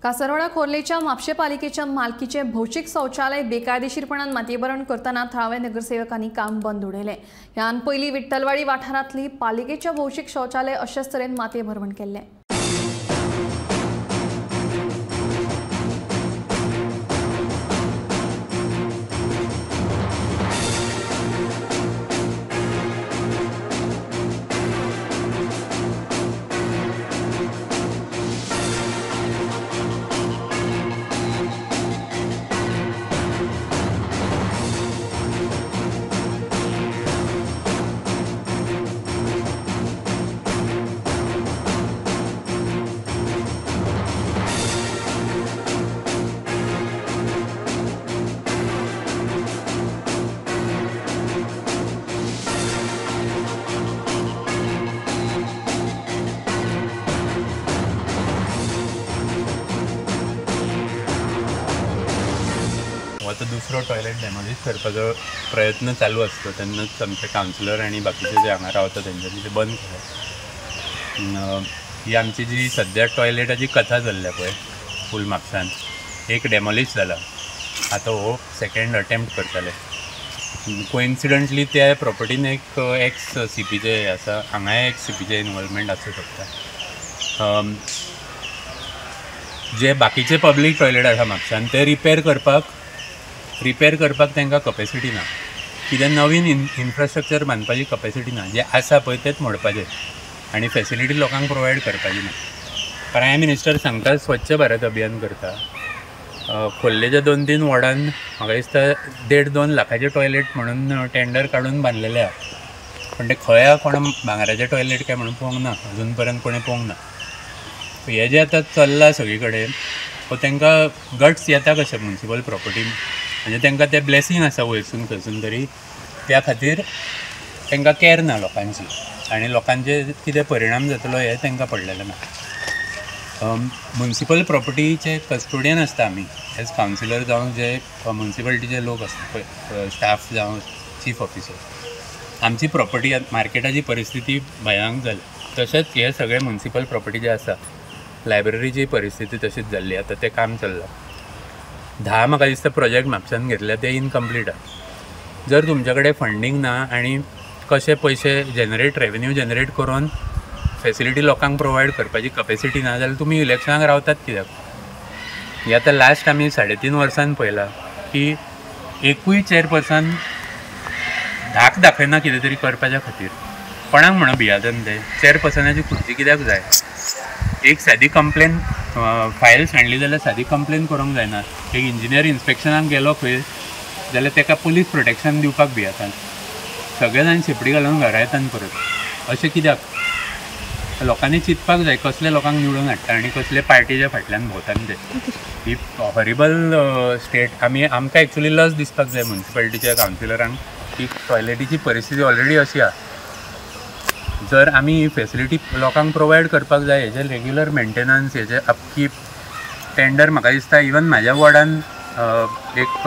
कासारवाडा खोर्लेच्या म्हापशें पालिकेच्या मालकीचे भौशीक शौचालय बेकायदेशीरपणान मातयेभरण करतना थळाव्या नगरसेवकांनी काम बंद उडयलें। ह्यान पयलीं विठ्ठलवाडी वाठारांतली पालिकेच्या भौशीक शौचालय अशेच तरेन मातयेभरवण केल्लें। आतां दुसरो टॉयलेट डेमोलिश करपाचो प्रयत्न चालू आसलो तेन्नाच आमचे कावन्सिलर आनी बाकीचे जे हांगा रावता तेंच्यांनी ते बंद केलें। ही आमची जी सद्या टॉयलेटाची कथा चल्ल्या पळय फूल म्हापशान, एक डेमोलिश जाला, आतां हो सेकेंड अटेम्प्ट करताले। कोइन्सिडंटली त्या प्रॉपर्टीन एक एक्स सी पीचे आसा, हांगाय एक्स सी पीचे इनवॉल्वमेंट आसूं शकता। जे बाकीचे पब्लीक टॉयलेट आसा म्हापशान ते रिपेर करपाक तांकां कपेसिटी ना, कितें नवीन इन्फ्रास्ट्रक्चर बांदपाची कपेसिटी ना, जें आसा पळय तेंच मोडपाचें आनी फेसिलिटी लोकांक प्रोवायड करपाची ना। प्रायम मिनिस्टर सांगता स्वच्छ भारत अभियान करता, खोर्लेच्या 2-3 वॉर्डान म्हाका दिसता 1.5-2 लाखाचे टॉयलेट म्हणून टेंडर काडून बांदलेले आसा, पण ते खंय कोण भांगराचे टॉयलेट काय म्हणून पळोवंक ना, अजून पर्यंत कोणें पळोवंक ना। हें जें आतां चल्लां सगळी कडेन तांकां गट्स येता कशें म्युनिसिपल प्रॉपर्टी, म्हणजे तांकां तें ब्लेसींग आसा वयरसून खंयसून तरी, त्या खातीर तांकां कॅर ना लोकांची आनी लोकांचे कितें परिणाम जातलो हें तांकां पडलेलें ना। म्युनिसिपल प्रॉपर्टीचे कस्टोडियन आसता आमी एज कावन्सिलर जावं जे म्युनिसिपालिटीचे लोक आसता पळय, स्टाफ जावं चीफ ऑफिसर, आमची प्रॉपर्टी मार्केटाची परिस्थिती भयानक जाल्या। तशेंच हे सगळे म्युनिसिपल प्रॉपर्टी जे आसा, लायब्ररीची परिस्थिती तशीच जाल्ली, आतां तें काम चल्लां। 10 म्हाका दिसता प्रोजेक्ट म्हापशान घेतल्या ते इनकम्प्लीट आसा। जर तुमचे कडेन फंडींग ना आनी कशे पयशे जनरेट रेवेन्यू जनरेट करून फेसिलिटी लोकांक प्रोवायड करपाची कपेसिटी ना जाल्यार तुमी इलेक्शनाक रावतात कित्याक? हे आतां लास्ट आमी 3.5 वर्सान पळयलां की एकूय चेअरपर्सन धाक दाखयना कितें तरी करपाच्या खातीर। कोणाक म्हणून भियातन ते चेअरपर्सनाची खुर्ची कित्याक जाय? एक सादी कंप्लेन फायल सांडली जाल्यार सादी कंप्लेन करूंक जायना, एक इंजिनियर इन्स्पेक्शनाक गेलो खंय जाल्यार ताका पुलीस प्रोटेक्शन दिवपाक भियेतात, सगळे जाण शेपडी घालून घरा येतात परत। अशें कित्याक? लोकांनी चिंतपाक जाय कसले लोकांक निवडून हाडटा आनी कसले पार्टीच्या फाटल्यान भोंवतात ते। ही हॉरिबल स्टेट। आमी आमकां एक्चुली लज दिसपाक जाय म्युनिसिपालिटीच्या कावन्सिलरांक की टॉयलेटीची परिस्थिती ऑलरेडी अशी आसा, जर आमी ही फेसिलिटी लोकांक प्रोवायड करपाक जाय, हेजे रेग्युलर मेंटेनन्स, हेजे अपकीप, टेंडर म्हाका दिसता इवन म्हाज्या वॉर्डान एक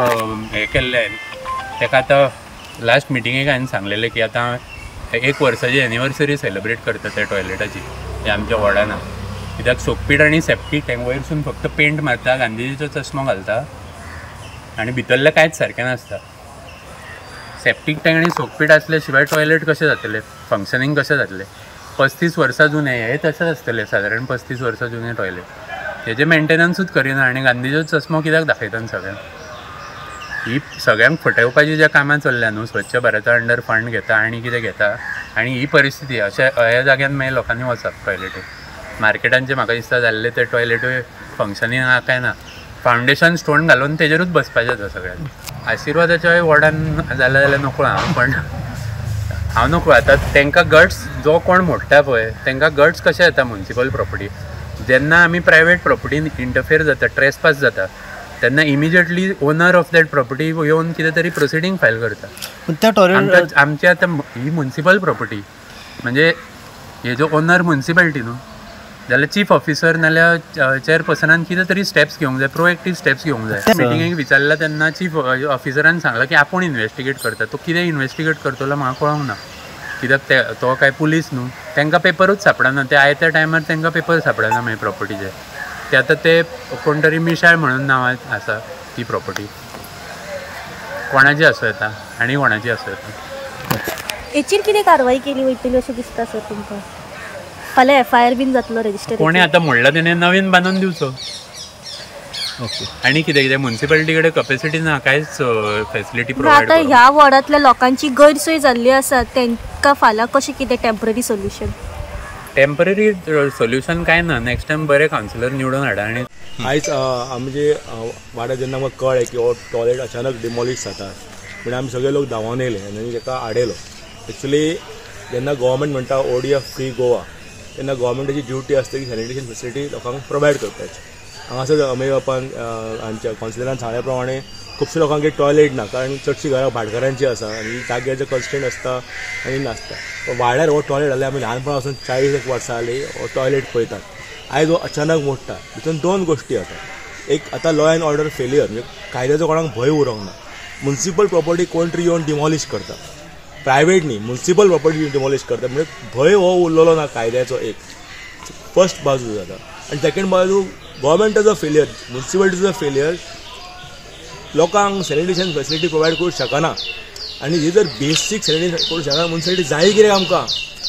हें केल्लें, ताका आतां लास्ट मिटिंगेक हांवें सांगलेलें की आतां 1 वर्साची एनिवर्सरी सेलिब्रेट करता त्या टॉयलेटाची, ते आमच्या वॉर्डान। कित्याक सोकपीट आनी सेप्टीक टँक वयरसून फक्त पेंट मारता, गांधीजीचो चश्मो घालता आनी भितरलें कांयच सारकें नासता। सेप्टीक टँक आनी सोकपीट आसल्या शिवाय टॉयलेट कशें जातलें, फंक्शनींग कशें जातलें? 35 वर्सां जुनें हें तशेंच आसतलें, सादारण 35 वर्सां जुनें टॉयलेट, हेजें मेंटेनन्सूच करिना आनी गांधीचो चश्मो कित्याक दाखयता सगळ्यांक? ही सगळ्यांक फटोवपाची ज्या कामां चल्ल्या न्हू, स्वच्छ भारता अंडर फंड घेता आनी कितें घेता, आनी ही परिस्थिती अशें ह्या जाग्यान मागीर लोकांनी वचप टॉयलेटीक। मार्केटांचे म्हाका दिसता जाल्ले ते टॉयलेटूय फंक्शनींग आहा काय ना, फावंडेशन स्टोन घालून तेजेरूच बसपाचें आतां सगळ्यांनी। आशिर्वादाच्याय वॉर्डान जालें जाल्यार नकळो हांव, पण हांव नकळो आतां तांकां गट्स जो कोण मोडटा पळय तांकां गट्स कशें येता म्युनिसिपल प्रॉपर्टी? जेन्ना आमी प्रायवेट प्रॉपर्टीन इंटरफेर जाता, ट्रेसपास जाता, तेन्ना immediately owner of that property येवन कितें तरी प्रोसिडींग फायल करता। त्या टॉयलेट आमची आतां ही म्युनिसिपल प्रॉपर्टी म्हणजे हेजो ओनर म्युनिसिपालिटी न्हू, जाल्यार चीफ ऑफिसर नाल्यार चेअरपर्सनान कितें तरी स्टेप्स घेवंक जाय, प्रोएक्टीव स्टेप्स घेवंक जाय। मिटिंगेक विचारला तेन्ना चीफ ऑफिसरान सांगलां की आपूण इन्वेस्टिगेट करता, तो कितें इन्वेस्टिगेट करतलो म्हाका कळोंक ना, कित्याक ते तो काय पुलीस न्हू, तांकां पेपरूच सापडना, ते आयत्या टायमार तांकां पेपर सापडना मागीर प्रॉपर्टीचे। ते आतां ते कोण तरी मिशाळ म्हणून नांव आसा ती प्रॉपर्टी कोणाची आसूं येता आनी कोणाची आसूं येता. हेचेर कितें कारवाई केली वयतली अशें दिसता सर तुमकां? फाल्यां एफआयआर बीन जातलो रजिस्टर? कोणें आतां म्हणलां तेणें नवीन बांदून दिवचो. ओके. आनी कितें कितें म्युनिसिपालिटी कडेन कपेसिटी ना कांयच फेसिलिटी प्रोवायड. आतां ह्या वॉर्डांतल्या लोकांची गैरसोय जाल्ली आसा, तांकां फाल्यां कशें कितें टेम्पररी सोल्युशन? टेम्पररी सोल्युशन कांय ना. नेक्स्ट टायम बरे कावन्सिलर निवडून हाडा. आनी आयज आमचे वाड्यार जेन्ना आमकां कळ्ळें की हो टॉयलेट अचानक डिमॉलिश जाता म्हणजे आमी सगळे लोक धांवोन येयले आनी ताका आडयलो. एक्चुली जेन्ना गव्हर्मेंट म्हणटा ओडीएफ फ्री गोवा तेन्ना गव्हर्मेंटाची ड्युटी आसता की सॅनिटेशन फेसिलिटी लोकांक प्रोवायड करपाची. हांगासर अमेय बापान आमच्या कावन्सिलरान सांगल्या प्रमाणे खुबशे लोकांक टॉयलेट ना, कारण चडशीं घरां भाटकारांची आसा आनी जाग्याचो कन्स्ट्रेंट आसता आनी नासता. वाड्यार हो टॉयलेट जाल्यार आमी ल्हानपणा पासून 40 वर्सां जालीं हो टॉयलेट पळयतात. आयज हो अचानक मोडटा. भितर दोन गोश्टी जाता. एक आतां लॉ एंड ऑर्डर फेलियर, म्हणजे कायद्याचो कोणाक भंय उरोंक ना. म्युनिसिपल प्रॉपर्टी कोण तरी येवन डिमॉलिश करता, प्रायवेट न्ही, म्युनिसिपल प्रॉपर्टी डिमॉलिश करता, म्हणजे भंय हो उरलेलो ना कायद्याचो. एक फर्स्ट बाजू जाता आनी सेकेंड बाजू गव्हर्मेंटाचो फेलियर, म्युनिसिपालिटीचो फेलियर, लोकांक सॅनिटेशन फेसिलिटी प्रोवायड करूंक शकना. आनी ही जर बेसीक सॅनिटेशन करूंक शकना म्युनिसिपालिटी जाय कितें आमकां?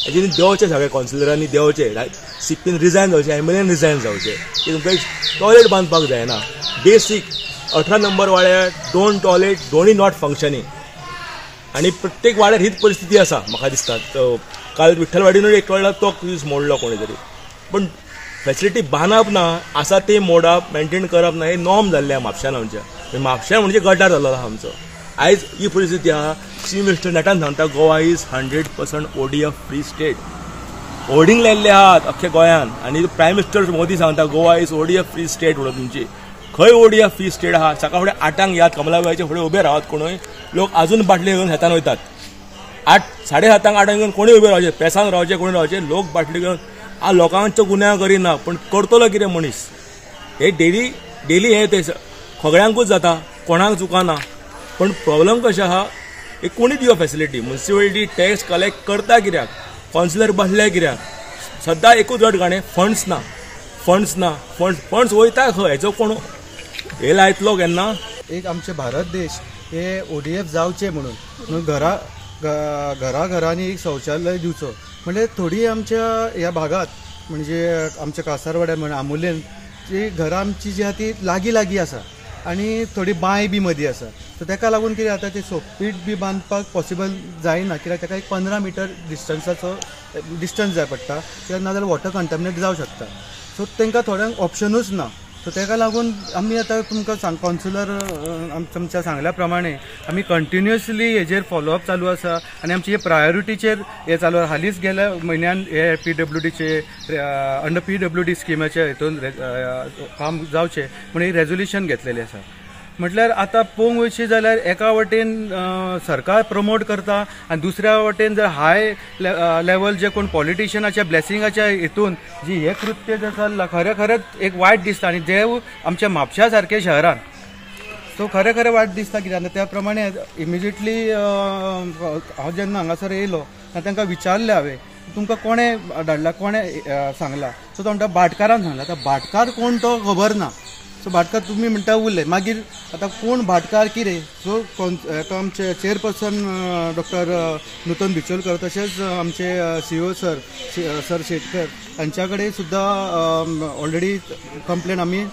हेजेनी देंवचें सगळे कावन्सिलरांनी देंवचें, सीपीन रिजायन जावचें, एमएलएन रिजायन जावचें की तुमकां एक टॉयलेट बांदपाक जायना बेसीक. 18 नंबर वाड्यार 2 टॉयलेट, दोनूय not functioning. आनी प्रत्येक वाड्यार हीच परिस्थिती आसा म्हाका दिसता. काल विठ्ठलवाडीनूय एक टॉयलेट तो दीस मोडलो कोणी तरी. पूण फेसिलिटी बांदप ना, आसा ती मोडप, मेंटेन करप ना, हे नॉर्म जाल्लें आहा म्हापश्यान आमच्या. म्हापश्यान म्हणजे गटार जाल्लो आहा आमचो. आयज ही परिस्थिती आहा. चीफ मिनिस्टर नेटान सांगता Goa is 100% ODF free state. Hoarding लायिल्ले आहात अख्ख्या गोंयान. आनी प्रायम मिनिस्टर मोदी सांगता Goa is ODF free state म्हणून. तुमची खंय ओडीएफ फ्री स्टेट आहा? सकाळ फुडें 8 याद कमलाबाईच्या फुडें उबे रावात कोणूय लोक अजून बाटली घेवन शेतान वयतात. 8, 7:30 8 घेवन कोणूय उबे रावचे, पेसान रावचे, कोणी रावचे, लोक बाटली घेवन. आ लोकांचो गुन्यांव करिना पूण करतलो कितें मनीस? हे डेली डेली हे ते सगळ्यांकूच जाता, कोणाक चुकना. पण प्रॉब्लम कशें आहा, एक कोणी दिवप फेसिलिटी. म्युनिसिपालिटी टॅक्स कलेक्ट करता कित्याक, कावन्सिलर बसले कित्याक? सद्दां एकूच रट गाणें, फंड्स ना, फंड्स ना, फंड्स फंड्स वयता खंय? हेचो कोण हे लायतलो केन्ना? एक आमचे भारत देश हे ओडीएफ जावचे म्हणून म्हणून घरा घरा घरांनी एक शौचालय दिवचो. म्हणजे थोडी आमच्या ह्या भागात म्हणजे आमच्या कासारवाड्यार म्हण आमुलेन जी घरां आमची जी आहा ती लागीं लागीं आसा आनी थोडी बांय बी मदीं आसा. सो ताका लागून कितें जाता, ते सोपीट बी बांदपाक पॉसिबल जायना, कित्याक ताका एक 15 मिटर डिस्टन्साचो डिस्टन्स जाय पडटा, कित्याक नाजाल्यार वॉटर कंटामिनेट जावं शकता. सो तांकां थोड्यांक ऑप्शनूच ना. सो ताका लागून आमी आतां तुमकां सांग कावन्सिलर तुमच्या सांगल्या प्रमाणे आमी कंटिन्युअसली हेजेर फॉलोअप चालू आसा आनी आमची प्रायोरिटीचेर हे चालू आसा. हालींच गेल्या म्हयन्यान हे पीडब्ल्यूडीचे अंडर पीडब्ल्यूडी स्किमाच्या हितून काम जावचें म्हण एक रेजोल्युशन घेतलेलें आसा. म्हटल्यार आतां पळोवंक वचशी जाल्यार एका वटेन सरकार प्रमोट करता आनी दुसऱ्या वटेन जर हाय लेवल जे कोण पॉलिटिशियनाच्या ब्लेसिंगाच्या हितून जी हें कृत्य जें चल्लां खरें खरेंच एक वायट दिसता. आनी जे आमच्या म्हापशा सारके शहरान सो खरें खरें वायट दिसता. कित्याक त्या प्रमाणे इमिजिएटली हांव जेन्ना हांगासर येयलो तेन्ना तांकां विचारलें हांवें, तुमकां कोणें धाडला, कोणें सांगलां? सो तो म्हणटा भाटकारान सांगला. आतां भाटकार कोण तो खबर ना. सो भाटकार तुमी म्हणटा उरले, मागीर आतां कोण भाटकार कितें? सो तो आमचे चेअरपर्सन डॉक्टर नूतन बिचोलकर तशेंच आमचे सीओ सर सर शेटकर हांच्या कडेन सुद्दां ऑलरेडी कंप्लेन आमी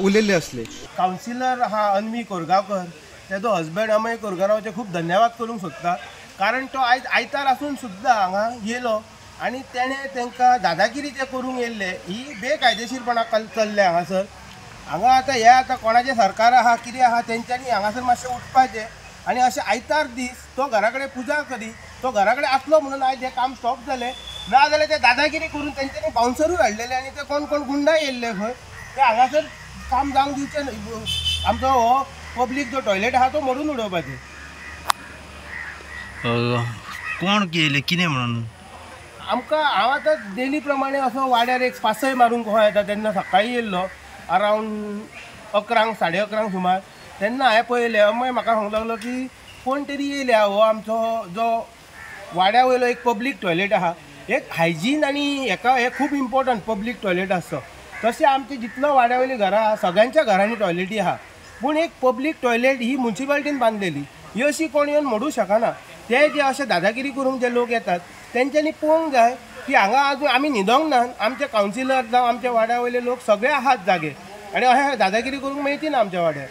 उलयल्ली आसली. कावन्सिलर आहा अन्वी कोरगांवकर, तेजो हजबंड अमय कोरगांवचे खूब धन्यवाद करूंक सोदता, कारण तो आयज आयतार आसून सुद्दां हांगा येयलो आनी तेणें तांकां दादागिरी जे करूंक येयल्ले ही बेकायदेशीरपणा चल्ल्या हांगासर. हांगा आतां हें आतां कोणाचें सरकार आहा कितें आहा तेंच्यांनी हांगासर मातशें उठपाचें आनी अशें आयतार दीस तो घरा कडेन पुजा करी, तो घरा कडेन आसलो म्हणून आयज हें काम स्टॉप जालें. ना जाल्यार ते दादागिरी करून तेंच्यांनी बाउन्सरूय हाडलेले आनी ते कोण कोण गुंडा येयल्ले खंय, ते हांगासर काम जावंक दिवचें. आमचो हो पब्लीक जो टॉयलेट आहा तो मोडून उडोवपाचें. कोण येयले कितें म्हणून आमकां? हांव आतां डेली प्रमाणे असो वाड्यार एक पासय मारूंक कसो येता तेन्ना सकाळीं येयल्लो अरावंड 11, 11:30 सुमार. तेन्ना हांवें पळयलें, अमय म्हाका सांगूंक लागलो की कोण तरी येयल्या. हो आमचो जो वाड्या वयलो एक पब्लीक टॉयलेट आहा, एक हायजीन आनी हेका हें खूब इम्पोर्टंट पब्लीक टॉयलेट आसचो. तशें आमचे जितलो वाड्या वयलीं घरां आहा सगळ्यांच्या घरांनी टॉयलेटी आहा, पूण एक पब्लीक टॉयलेट ही मुन्सिपालिटीन बांदलेली, ही अशी कोण येवन मोडूंक शकना. ते जे अशे दादागिरी करूंक जे लोक येतात तेंच्यांनी पळोवंक जाय की हांगा आजून आमी न्हिदोंक ना, आमचे कावन्सिलर जावं आमच्या वाड्या वयले लोक सगळे आहात जागे आनी अशें दादागिरी करूंक मेळची ना आमच्या वाड्यार.